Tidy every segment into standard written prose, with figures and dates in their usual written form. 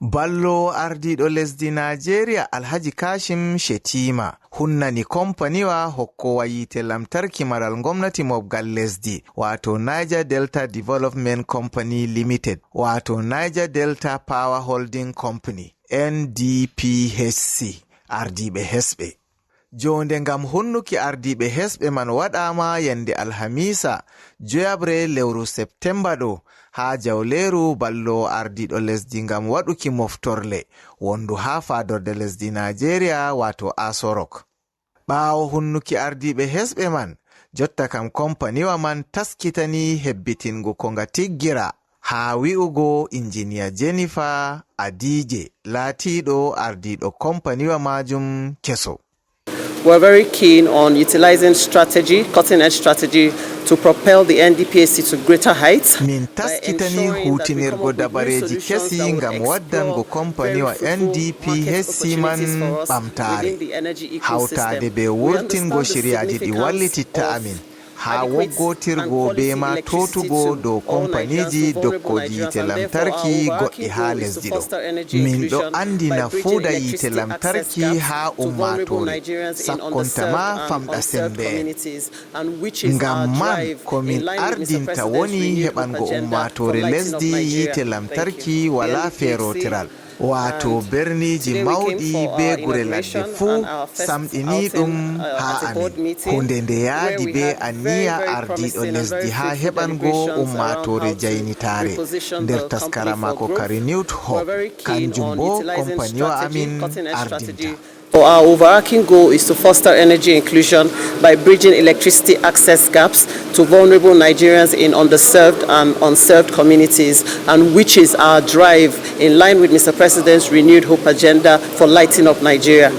Ballo ardiɗo lesdi Nigeria, Alhaji Kashim Shetima, hunnani kompaniwa hokkowa yite lamtarki maral gomnati mobgal lesdi, wato Niger Delta Development Company Limited, wato Niger Delta Power Holding Company, NDPHC, ardiɓe hesɓe. Jonde ngam hunnuki ardiɓe hesɓe man waɗama yande Alhamisa 5bre lewru Septemba ɗo ha jawleru ballo ardiɗo lesdi ngam waɗuki moftorle wondu ha fadorde lesdi Nigeria, wato Aso Rock. Ɓawo hunnuki ardiɓe hesɓe man, jotta kam kompaniwa man taskitani hebbitingo ko nga tiggira ha wi'ugo Injiniya Jennifer Adije laatiɗo ardiɗo kompaniwa majum keso. We're very keen on utilizing strategy, cutting edge strategy, to propel the NDPHC to greater heights. Min taskitani hutinirgo dabareji kesi ngam waddango kompaniwa NDPHC man ɓamtare, hawtade be wurtingo shiryaji ɗi wallititta amin ha woggotirgo be ma totugo dow kompaniji dokkoji yite lamtarki goɗɗi ha lesdi ɗo. Min ɗo andi nafuda yite lamtarki ha ummatore, sakkontama famɗa sembe en. Ngam man komin ardinta woni heɓango ummatore lesdi yite lamtarki wala ferotiral, wato berniji mawɗi be gure ladde fuu samɗini ɗum ha amin, hunde nde yaadi be anniya ardiɗo lesdi ha heɓango ummatore jaynitare nder taskara mako ka Renewed Hope. Kanjum bo kompaniwa amin ardinta. Our overarching goal is to foster energy inclusion by bridging electricity access gaps to vulnerable Nigerians in underserved and unserved communities, and which is our drive in line with Mr. President's Renewed Hope agenda for lighting up Nigeria.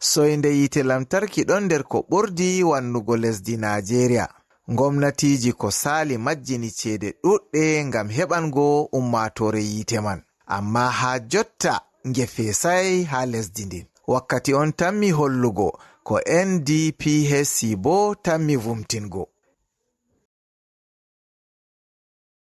Soyde yite lamtarki ɗon nder ko ɓurdi wannugo lesdi Najeriya. Gomnatiji ko sali majjini ceede ɗuɗɗe ngam heɓango ummatore yite man, amma ha jotta nge fesai ha lesdi ndin. Wakkati on tanmi hollugo ko NDPHC bo tanmi vumtingo.